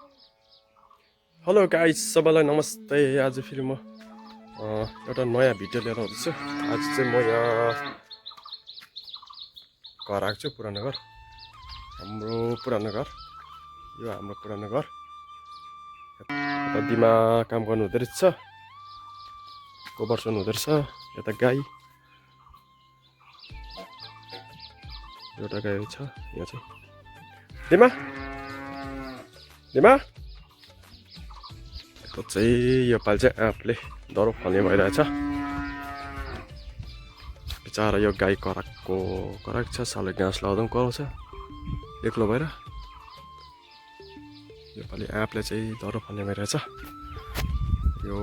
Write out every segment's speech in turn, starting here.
Hello guys, सबैलाई नमस्ते। आज फेरि म एउटा नयाँ भिडियो लिएर आउँदैछु। आज चाहिँ म यहाँ घर आएको छु, पुरानो घर। हाम्रो पुरानो घर, यो हाम्रो पुरानो घर। यता दिमा काम गर्नु हुँदो रहेछ, गोबर सोर्नु हुँदो रहेछ। यता गाई, एउटा गाई छ यहाँ चाहिँ। दिमा दिमा यता चाहिँ यो पालि चाहिँ आँपले दरो फल्ने भइरहेछ। बिचरा यो गाई कराक छ, साले घाँस लाउँदा पनि कराउँछ एक्लो भएर। यो पालि आँपले चाहिँ दरो फल्ने भइरहेछ। यो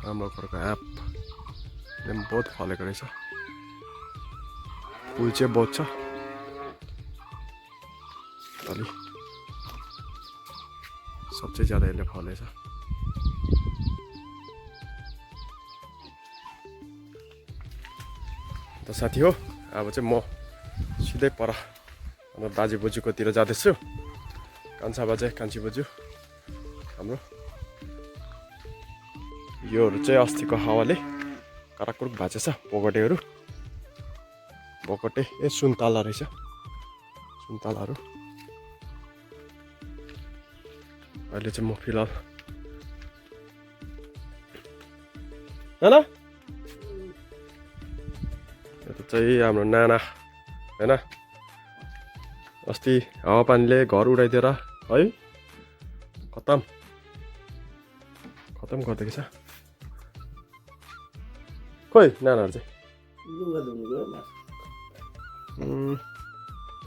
हाम्रो घरको आँपले पनि बहुत फलेको रहेछ। फुल चाहिँ बहुत छ अलि, सबसे ज्यादा यसले फलेछ। त साथी हो, अब चाहिँ म सिधै पर हाम्रो बाजे बोजूकोतिर जाँदैछु। कान्छा बाजे कान्छी बोजू हाम्रो। योहरू चाहिँ अस्तिको हावाले कराकुरुक भाँचेछ। बोगटेहरू, बोगटे सुन्तला रहेछ, सुन्तलाहरू। अहिले चाहिँ म फिलहाल नाना, यो चाहिँ हाम्रो नाना होइन। अस्ति हावापानीले घर उडाइदिएर है खतम गरिदिएको छ। खोइ नानाहरू चाहिँ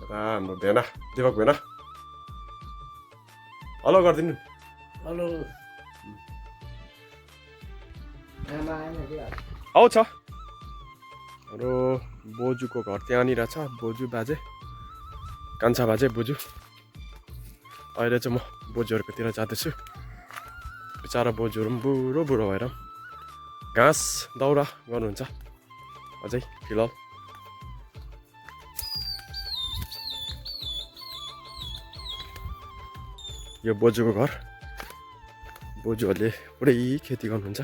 हाम्रो भेना, दिपक भेना हेलो गरिदिनु। हेलो आउँछ हाम्रो बोजूको घर त्यहाँनिर छ। बोजू बाजे, कान्छा बाजे बोजू। अहिले चाहिँ म बोजूहरूकोतिर जाँदैछु। बिचरा बोजूहरू पनि बुढो भएर घाँस दाउरा गर्नुहुन्छ अझै फिलहाल। यो बोजूको घर, बोजूहरूले पुरै खेती गर्नुहुन्छ।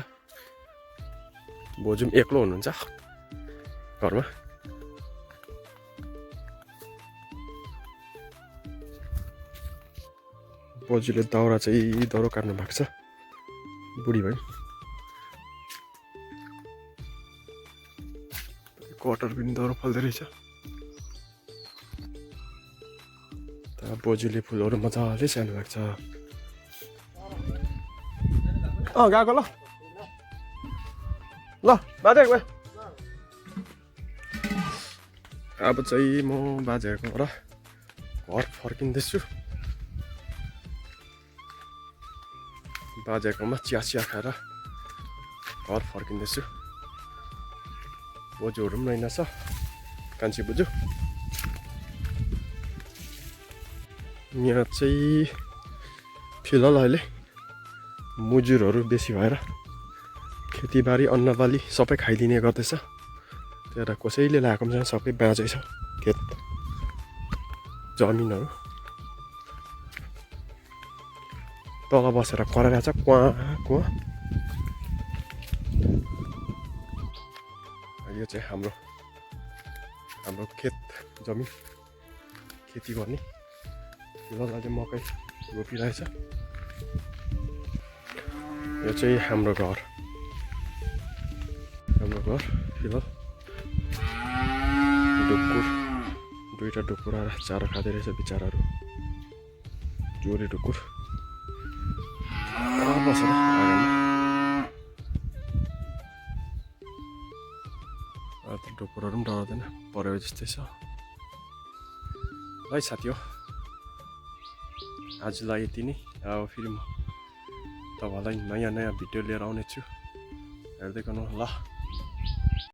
बोजू पनि एक्लो हुनुहुन्छ घरमा। बोजूले दाउरा चाहिँ दह्रो काट्नु भएको छ, बुढी भयो। कटर पनि दह्रो फल्दो रहेछ। बोजूले फुलहरू मजाले स्याहार्नु भएको छ। गएको ल बाजे गयो। अब चाहिँ म बाजेहरूकोबाट घर फर्किँदैछु। बाजेकोमा चिया खाएर घर फर्किँदैछु। बोजूहरू पनि रहेनछ, कान्छी बोजू। यहाँ चाहिँ फिलहाल अहिले मुजुरहरू बेसी भएर खेतीबारी अन्नबाली सबै खाइदिने गर्दैछ। त्यहाँ कसैले लगाएको पनि छैन, सबै बाँझै छ खेत जमिनहरू। तल बसेर कराइरहेछ कुवा। यो चाहिँ हाम्रो खेत जमिन, खेती गर्ने। फिलहाल अहिले मकै रोपिरहेछ। यो चाहिँ हाम्रो घर फिलहाल। ढुकुर, दुईवटा ढुकुर आएर चारो खाँदै रहेछ बिचराहरू, जोरी ढुकुर बसेर आँगनमा। ढुकुरहरू पनि डराउँदैन, परेको जस्तै छ। है साथी हो, आजलाई यति नै। अब फेरि म तपाईँलाई नयाँ भिडियो लिएर आउनेछु, हेर्दै गर्नु ल।